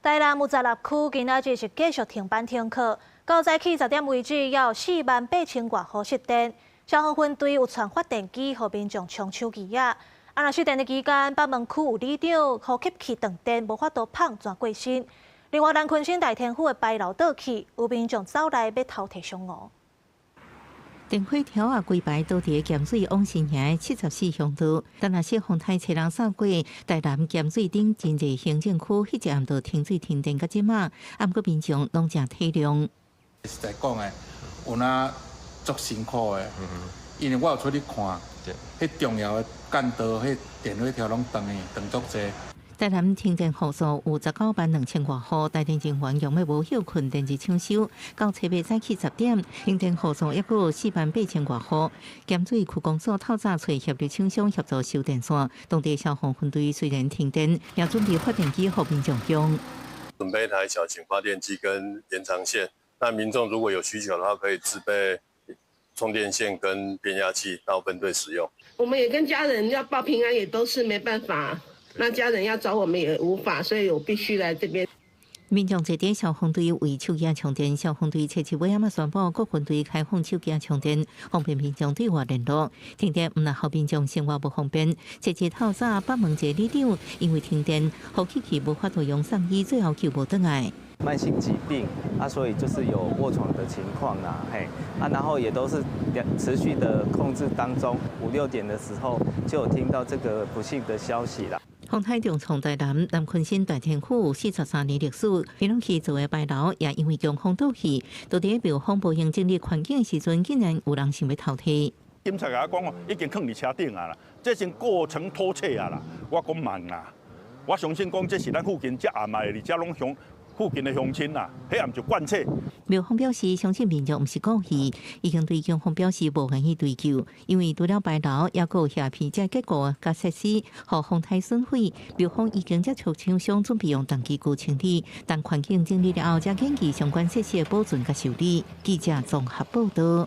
台南有16區今仔日是繼續停班停課，到早起10點為止，猶有4萬8千外戶失電。消防分隊有傳發電機，予民眾充手機仔。啊，若失電的期間，北門區有里長呼吸器斷電，無法度麭轉過身。另外，南鯤鯓大天府的牌樓倒去，有民眾走來欲偷提上湖。電火柱仔規排倒佇鹹水往新營的74鄉道，但若是風颱吹人掃過，台南鹹水頂真濟行政區，彼一暗就停水停電到這馬，啊，毋過民眾攏誠體諒。實在講的，有哪足辛苦的，因為我有出去看，彼重要的幹道，彼電火柱攏斷去，斷足濟。台南停電戶數有19萬2千外戶，台電人員用欲無歇睏連日搶修，到初八早起10點，停電戶數抑閣有4萬8千外戶。鹹水區公所透早揣協力廠商協助修電線，當地消防分隊雖然停電，也準備發電機予民眾用。準備一台小型發電機跟延長線，那民眾如果有需求的話，可以自備充電線跟變壓器到分隊使用。我們也跟家人要報平安，也都是沒辦法。那家人要找我們也無法，所以我必須來這邊。民眾坐佇消防隊為手機充電，消防隊初七尾仔嘛宣布各分隊開放手機充電，方便民眾對外聯絡。停電毋但予民眾生活無方便，初七透早北門一個里長因為停電，呼吸器無法度用送醫，最後救無轉來。慢性疾病啊，所以就是有臥床的情況啦，嘿啊，然後也都是持續的控制當中，五六點的時候就有聽到這個不幸的消息啦。風颱重創台南南鯤鯓大天府43年歷史，天然氣做的牌樓也因為強風倒去，到佇廟方無閒整理環境的時陣，竟然有人想欲偷提。警察共我講哦，已經囥佇車頂啊啦，這是構成偷竊啊啦。我講慢啦，我相信講這是咱附近遮暗的，而且攏鄉附近的鄉親啦，彼也毋是慣竊。廟方表示，相信民眾毋是故意，已經對警方表示無願意追究，因為除了牌樓，抑閣有遐皮這結構佮設施，予風颱損毀。廟方已經接觸廠商，準備用重機具清理，等環境整理了後，才研究相關設施的保存佮修理。記者綜合報道。